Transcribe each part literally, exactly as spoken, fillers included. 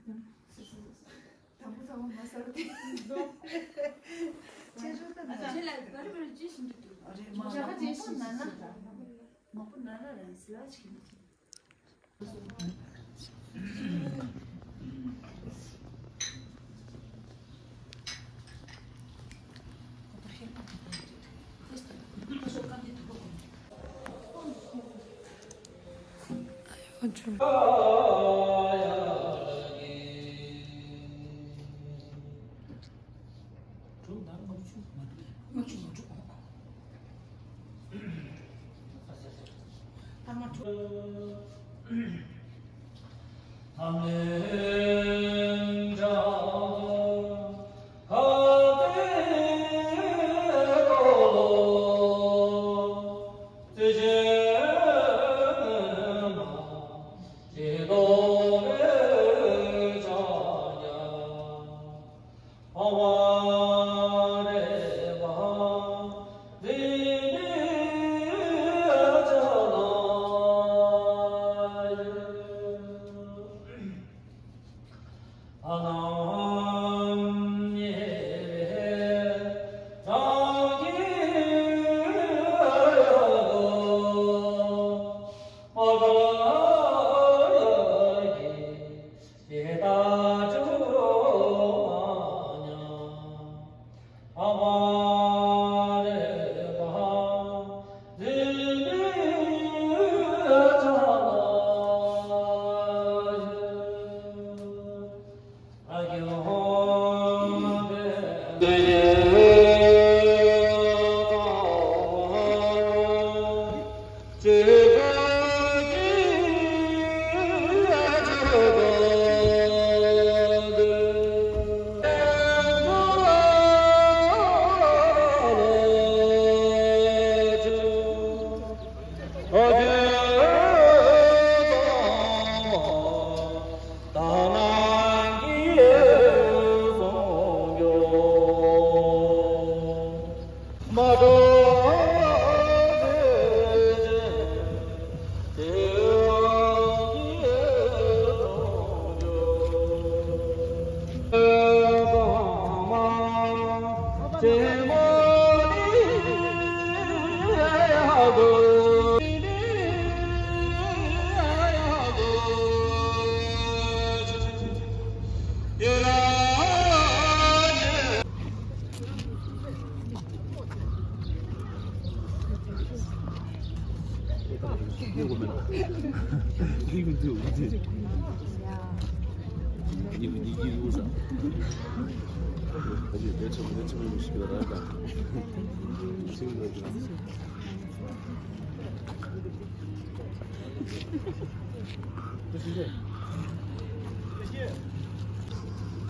དང་པོ་ཚང་མ་མ་ཟ་རུ་དེ། ཆེ་ཤོས་ད་ན། ཆེ་ལ་བར་བར་ཅི་ཞིག་འདུག་རེད་མ་ཇ་ཁ་ཇེ་ཞིག་ན་ན། མང་པོ་ན་ན་རང་སི་ལ་ཅིག་གི་མི་ཐུབ།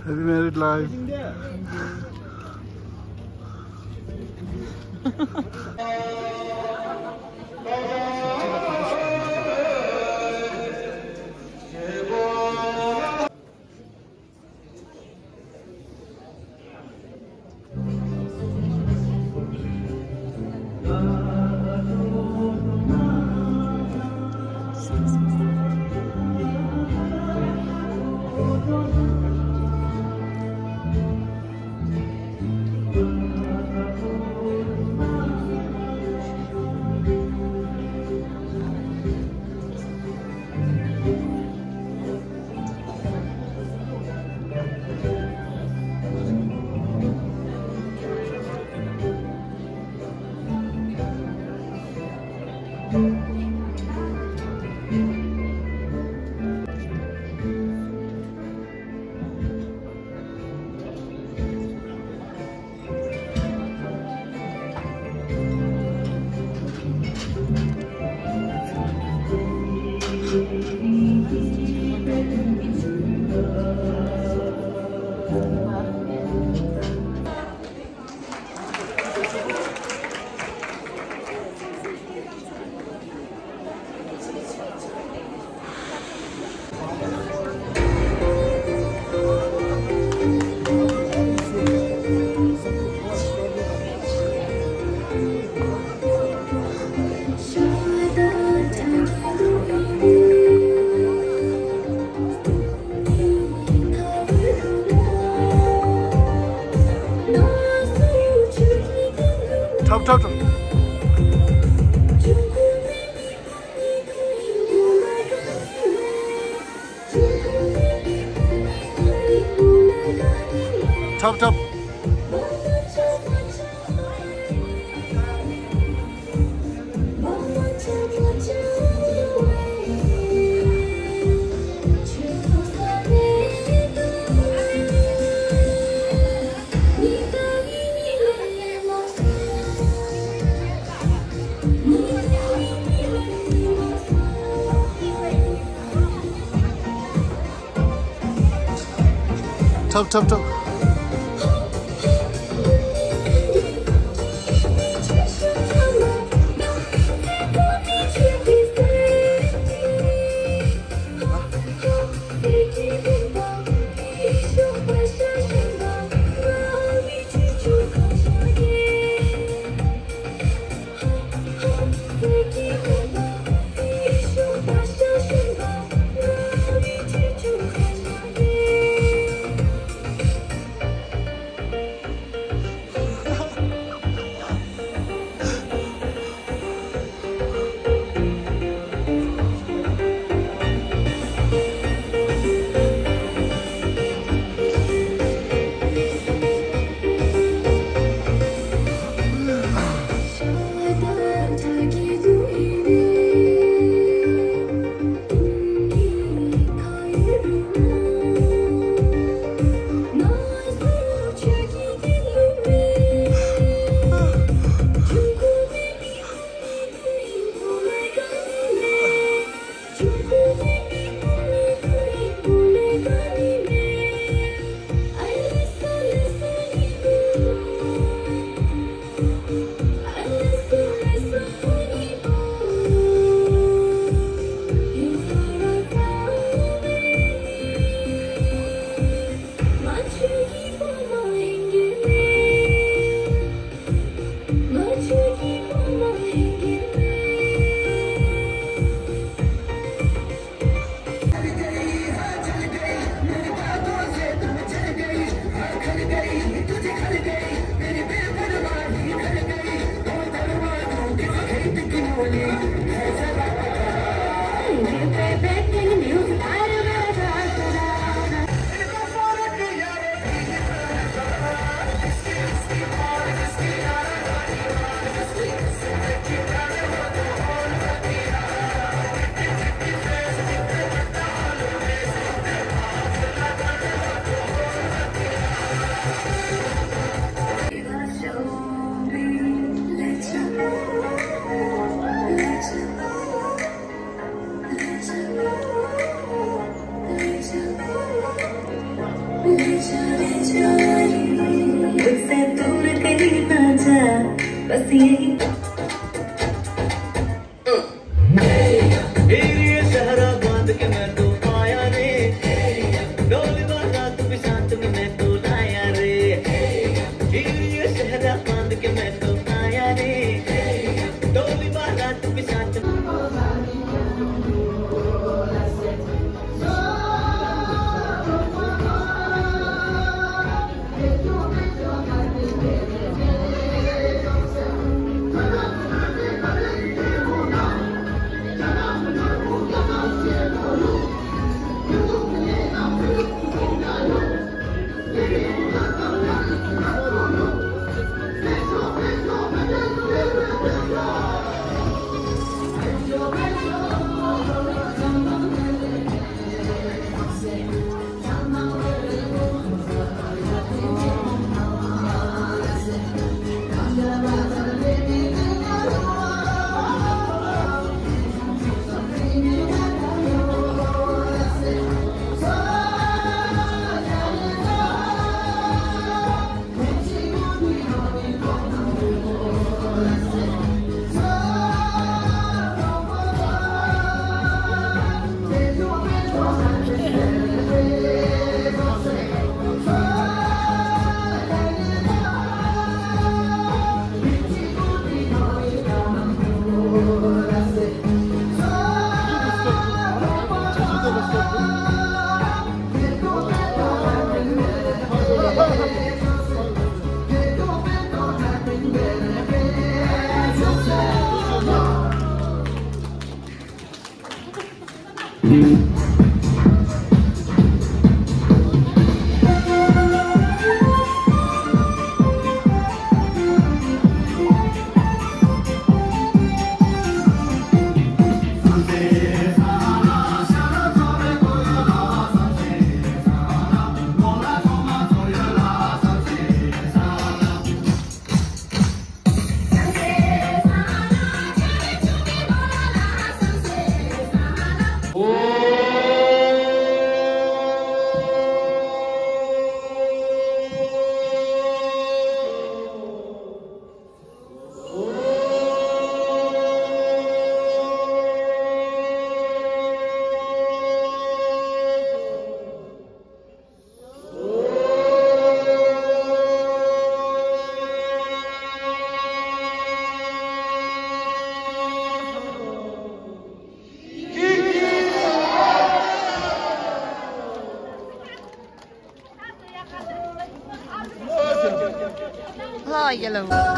Happy married life. ཐོབ་ཐོབ། ཐོབ་ཐོབ་ཐོབ། Hello.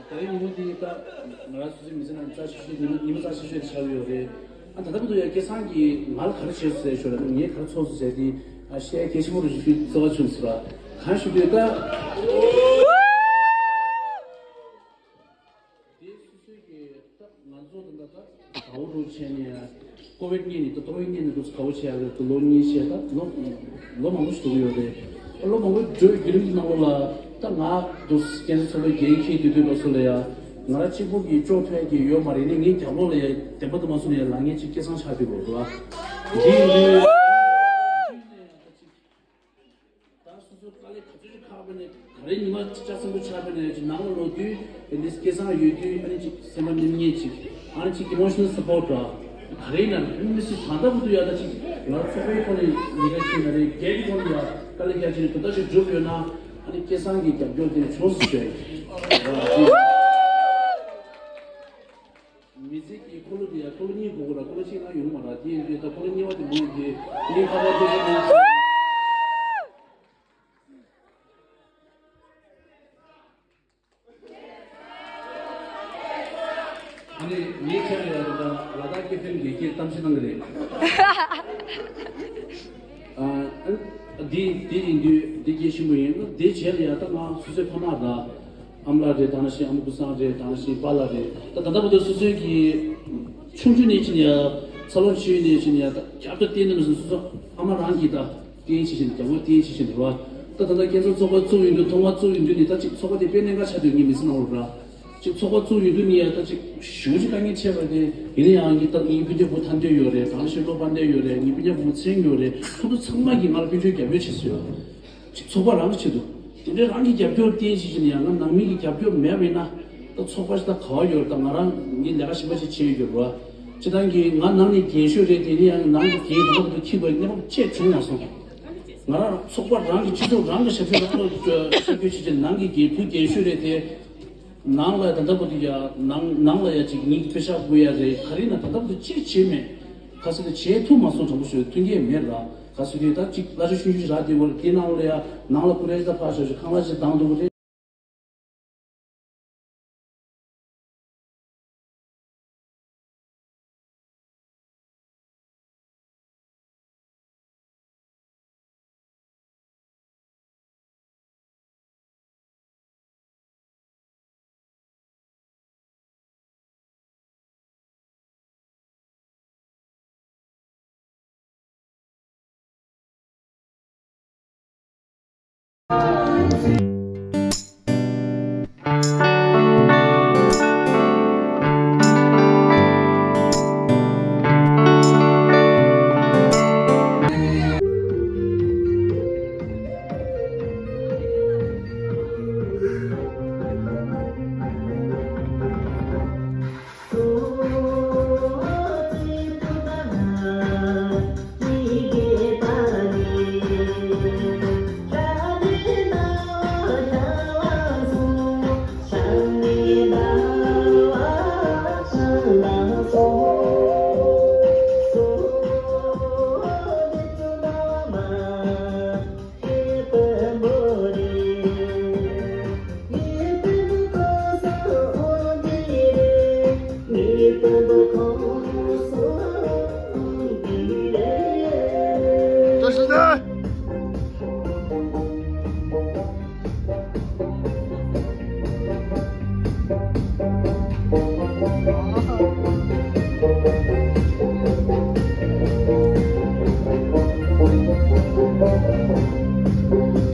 ད་རེས་ཉིན་མོ་འདི་ད་ང་རང་སོ་སོའི་མི་ཚེ་ནང་རྩ་ཆེ་ཤོས་ཉིན་མོ་ཉིན་མོ་རྩ་ཆེ་ཤོས་དེ་ཆགས་ཀྱི་ཡོད་རེད། ཨ་ད་ལྟ་བར་དུ་ཡང་སྐལ་བཟང་གིས་ང་ལ་ག་རེ་བྱས་སོང་ཟེར་ཞོར་ལ་ངས་ག་རེ་ཚོར་སོང་ཟེར་དེ་ཨ་བཤད་གལ་ཆེན་པོ་རེད་ཞུ་རྩ་བ་ཆུང་ཟེར་བ་གང་ཞུ་དུས་ད། དེ་སོ་སོའི་གི་ད་ང་ཚོ་ད་ད་ད་དགའ་བོ་རུ་བྱས་ནས་ཀོ་བིད་གཉིས་ནས་ད་ཏོག་དབྱིབས་གཉིས་ནས་འདུག་དགའ་བོ་བྱས་ཡག་གི་ལོ་གཉིས་བྱས་ད་ལོ་ལོ་མང་པོ་ཞིག་འགྲོ་གི་ཡོད་རེད། ལོ་མང་པོ་འགྲོ་བའི་བརྒྱུད་རིམ་གྱི་ནང་ལོགས་ལ་ད་ང་འདུག་སྐྱེ་འཚར་ཚོགས་པའི་འགན་འཁྱེར་དུས་དུས་ལོ་སོ་ལ་ཡ་ང་རང་གཅིག་པུ་གིས་ལྕོགས་ཐུབ་ཡག་གི་ཡོད་མ་རེད། ནས་ངའི་རྒྱབ་ལོགས་ལ་ཡ་བདེན་པ་དུ་མ་སོང་ན་ཡ་ལངས་མཁན་གཅིག་སྐལ་བཟང་ཆགས་བསྡད་ཡོད་རེད་བ། འདི་ཡིན་དུས། ད་སོ་སོའི་དཀའ་ལས་ག་ཚོད་ཅིག་ཁག་པ་ནས་ག་རེ་ཉི་མ་ཅིག་ལྕགས་སྲིན་པོ་ཆགས་པ་ནས་ཅིག་ནང་ལ་ལོག་དུས་ཨེ་ལིས་སྐལ་བཟང་ཡོད་དུས་ཨ་ནི་ཅིག་སེམས་པ་མཉེན་ཉེ་ཅིག་ཨ་ནི་ཅིག་ཨི་མོ་ཤི་ནལ་སི་པོར་ཊ་ར་ག་རེ་ཡིན་ན་རེད། མི་སུ་ད་ལྟ་བར་དུ་ཡ་ད་ཅིག་ང་ཚོགས་པའི་ཐོག་ནས་ཉེན་ཁ་ཆེ་ན་རེད། སྒེར་གྱི་ཐོག་ནས་ཡ་དཀའ་ལས་རྒྱག་ཆེ་ནས་དོན་དག་ཅིག་སྒྲུབ་ཡོད་ན་ཨ་ནི་སྐལ་བཟང་གི་རྒྱབ་སྐྱོར་དེ་ནས་བྱུང་སོང་ཞེས། མི་ཚེ་གི་འཁོར་ལོ་འདི་ཡང་འཁོར་ལོ་གཉིས་དགོས་ཀྱི་ར། འཁོར་ལོ་གཅིག་ནང་ཡོང་མ་ར། དེ་ཡིན་དུས་ད་འཁོར་ལོ་གཉིས་པ་དེ་མོ་ཡིན་དུས་ངས་ཁ་པར་སྟོན་གྱི་མེད། ཨ་ནི་ངའི་ཆ་ནས་ཡང་ད་ལ་དྭགས་ཀེ་ཕེམ་གྱི་སྐད་གཏམ་བཤད་གནང་གི་རེད། ཨ་འདི་འདི་ཡིན་དུས་འདི་སྐད་ཆེན་པོ་ཡིན། འདི་རྗེས་ལ་ཡང་ད་ང་སོ་སོའི་ཕ་མ་དང་། ཨ་མ་ལགས་རེད། ད་ནང་བཞིན་ཨ་མ་ཀུན་བཟང་རེད། ད་ནང་བཞིན་པཱ་ལགས་རེད། ད་ད་ལྟ་བར་དུ་སོ་སོའི་གི་ཆུང་ཆུང་ནས་ཕྱིན་ཡ་འཚར་ལོངས་བྱས་ནས་ཕྱིན་ཡ་ད་རྒྱབ་སྐྱོར་བསྟེན་ནས་མི་སོང་། སོ་སོ་ཨ་མ་རང་གིས་ད་བསྟེན་བྱེད་བཞིན་རྒྱབ་སྐྱོར་བསྟེན་བྱེད་བཞིན་རེད་བ། ད་ད་ལྟ་སྐལ་བཟང་ཚོགས་པ་བཙུགས་ཡོང་དུས་ཐོག་མ་བཙུགས་ཡོང་དུས་ནས་ད་ཅིག་ཚོགས་པ་དེ་དཔེ་གནད་འགག་ཆགས་དུས་ངས་མི་ཚེ་ནང་ལོགས་ར་ཅིག་ཚོགས་པ་བཙུགས་ཡོང་དུས་ནས་ཡ་ད་ཅིག་ཞེ་པོ་ཅིག་དཀའ་ངལ་འཕྲད་པ་དེ་ཡིན་ན་ཡང་ངས་ད་ངའི་སྤུན་ཀྱག་བུ་ཐར་འདོད་ཡོད་རེད། ད་ནང་བཞིན་བློ་ཕམ་འདོད་ཡོད་རེད། ངའི་སྤུན་ཀྱག་བུ་ཚེ་རིང་ཡོད་རེད། ཁོ་ཚོ་ཚང་མ་གིས་ང་ལ་སྤུན་ཆུང་རྒྱབ་སྐྱོར་བྱེད་སྲོལ་ཡོད། ཅིག་ཚོགས་པ་རང་གི་ཆེད་དུ། དེ་འདྲའི་རང་གི་རྒྱབ་སྐྱོར་བསྟེན་བྱེད་བཞིན་ཡང་ན་ནང་མི་གི་རྒྱབ་སྐྱོར་མེད་པ་ཡིན་ན། ད་ཚོགས་པ་ཞིག་ད་ག་བ་ཡོད་རེད། ད་ང་རང་ངས་ལས་ཀ་གཞན་པ་ཞིག་བྱེད་ཡོད་རེད་བ། སྤྱིར་བཏང་གི་ང་ནང་ནས་རྒན་ཤོས་རེད། དེ་ནས་ཡང་ནང་གི་རྒན་ད་ལྟ་བར་དུ་འཁྱེར་བའི་གནས་བབ་ཅིག་བྱུང་མ་སོང་། ང་རང་ཚོགས་པ་རང་གི་སྤྱི་ཚོགས་རང་གི་ཞབས་ཕྱི་རང་ལ་ཤར་སྐྱོད་བྱེད་བཞིན་ནང་གི་རྒན་བུ་རྒན་ཤོས་རེད་དེ། ནང་ལ་ད་ལྟ་བར་དུ་ཡ་ནང་ནང་ལ་ཡ་ཅིག་ངེད་ཀྱི་པེ་ཤག་དགོས་ཡ་རེད། ག་རེ་ན་ད་ལྟ་བར་དུ་ཅིག་བྱས་མེད། ག་ཟེར་དུས་བྱས་ཐུབ་མ་སོང་། དྲང་པོ་ཞུ་མཐུན་རྐྱེན་མེད་ར། ག་ཟེར་དུས་ད་ཅིག་གླ་ཆ་ཆུང་ཆུང་ཞིག་རག་བསྡད་ཡོད་རེད། དེ་ནང་ལ་ཡ་ནང་ལ་ཁོ་རེ་ད་ཕར་ཞོག་ཞིག་ཁང་གླ་ཅིག་བཏང་འདུག་རེད།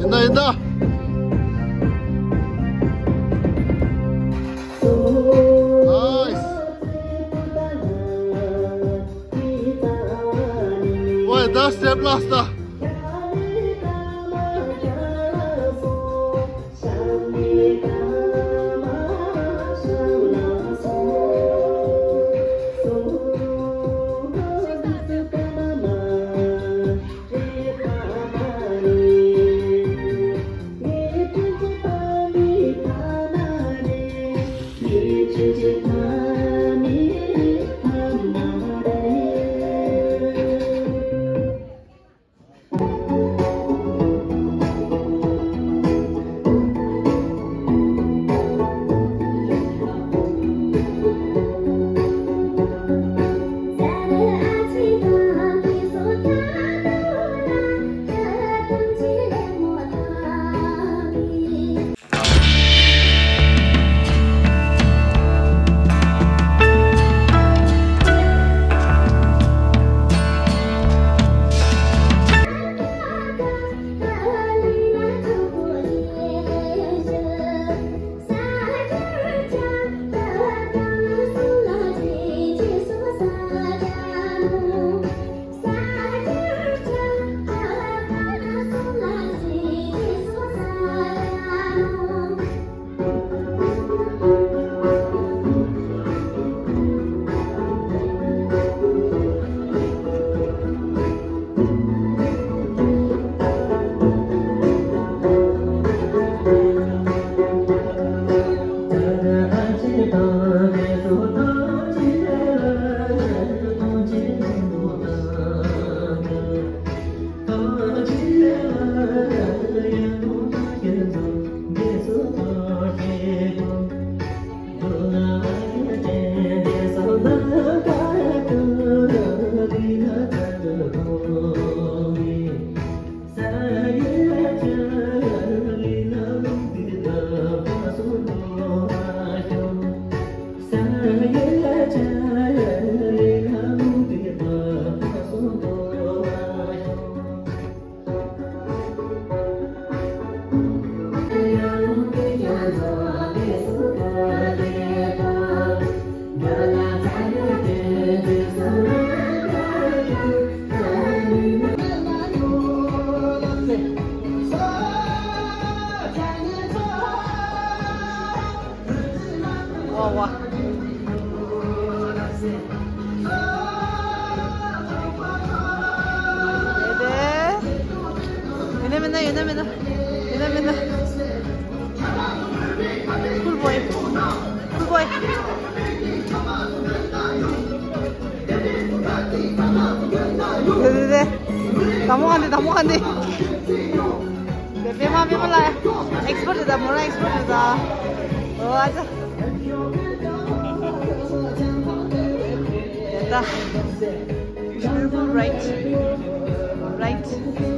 ཡིན་ད་ཡིན་ད། That's the plaza. ཨོ་ཝ། ཡོད་ན་མེད་ན། ཡོད་ན་མེད་ན། ཡོད་ན་མེད་ན། Cool boy. Cool boy. དེ་དེ་དེ། དང་པོ་ག་འདི། དང་པོ་ག་འདི། དེ་པད་མ། པད་མ་ལགས་ཨེག་སི་པར་ཊི་རེད་ད། མོ་རང་ཨེག་སི་པར་ཊི་རེད་ད། ཨོ་ཨ་ཙི། ད། Beautiful, right? Right?